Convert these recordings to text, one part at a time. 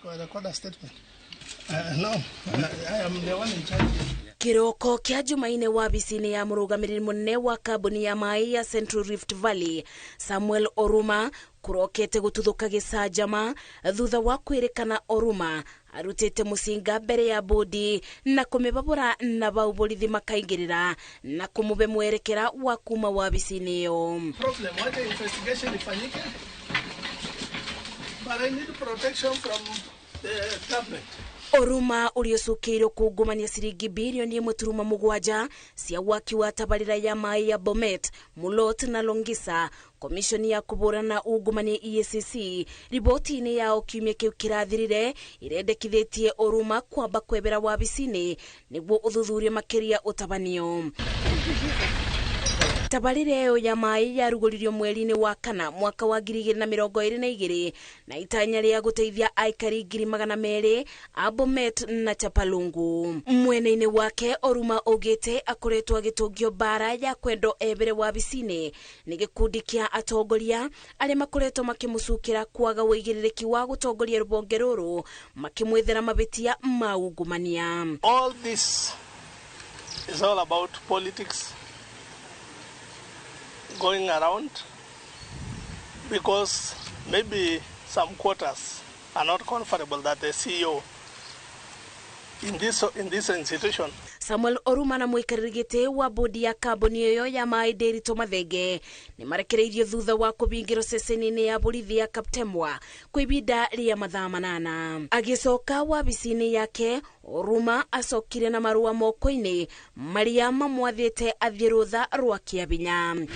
Record a statement. No, I am the one in charge. Kĩroko kĩa Jumaine wabici-inĩ ya mũrũgamĩrĩri mũnene wa kambuni ya maĩ ya Central Rift Valley Samuel Oruma kũrokete gũtuthũka gĩcanjama thutha wa kwĩrĩkana Oruma arutĩte mũcinga mbere ya bodi na kũmĩbabũra na bau borithi makaingĩrĩra na kũmũbe mwerekera wa kuma wabici-inĩ ĩyo. Problem, wacha investigation ifanyike. But I need protection from the government. Oruma ũrĩa ũcukĩirwo kungumania ciringi birioni 1.7 cia waki wa tabarĩra ya maĩ ya Bomet, Mulot na Longisa, komishoni ya kũhũrana ungumania EACC riboti-inĩ yao kiumia kĩu kĩrathirire irendekithĩtie Oruma kwamba kwebera wabici-inĩ nĩguo ũthuthuria makĩria ũtabanio. Tabarĩra ĩyo ya maĩ yarugũririo mweri-inĩ wa kana mwaka wa 2022 na itanya rĩa gũteithia aikari 200,000 a Bomet na Chapalungu. Mwena-inĩ wake Oruma augĩte akoretwo agĩtũngio mbara ya kwendwo ebere wabici-inĩ nĩ gĩkundi kĩa atongoria arĩa makoretwo makĩmũcukĩra kwaga ũigĩrĩrĩki wa gũtongoria rũhonge rũrũ makĩmwethera mabĩtia ma ungumania. All this is all about politics going around because maybe some quarters are not comfortable that the CEO in this institution. Samuel Oruma na mũikarĩri gĩtĩ wa bodi ya kambuni ĩyo ya maĩ Ndiritu Mathenge nĩ marekereirio thutha wa kũbingĩrwo ceceni-inĩ ya borithi ya Kaptembwa kwa ibinda rĩa mathaa 8. Agĩcoka wabici-inĩ yake, Oruma acokire na marũa moko-inĩ marĩa mamwathĩte athiĩ rũtha rwa kĩabinya.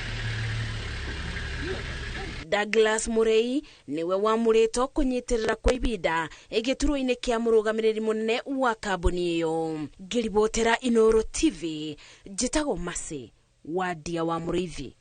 Douglas Murei niwe wamũrĩtwo kũnyitĩrĩra kwa ibinda gĩturwa-inĩ kĩa mũrũgamĩrĩri mũnene wa kambuni ĩyo. Ngĩribotera Inooro TV, njĩtagwo Mercy Wadia wa Mũrĩithi.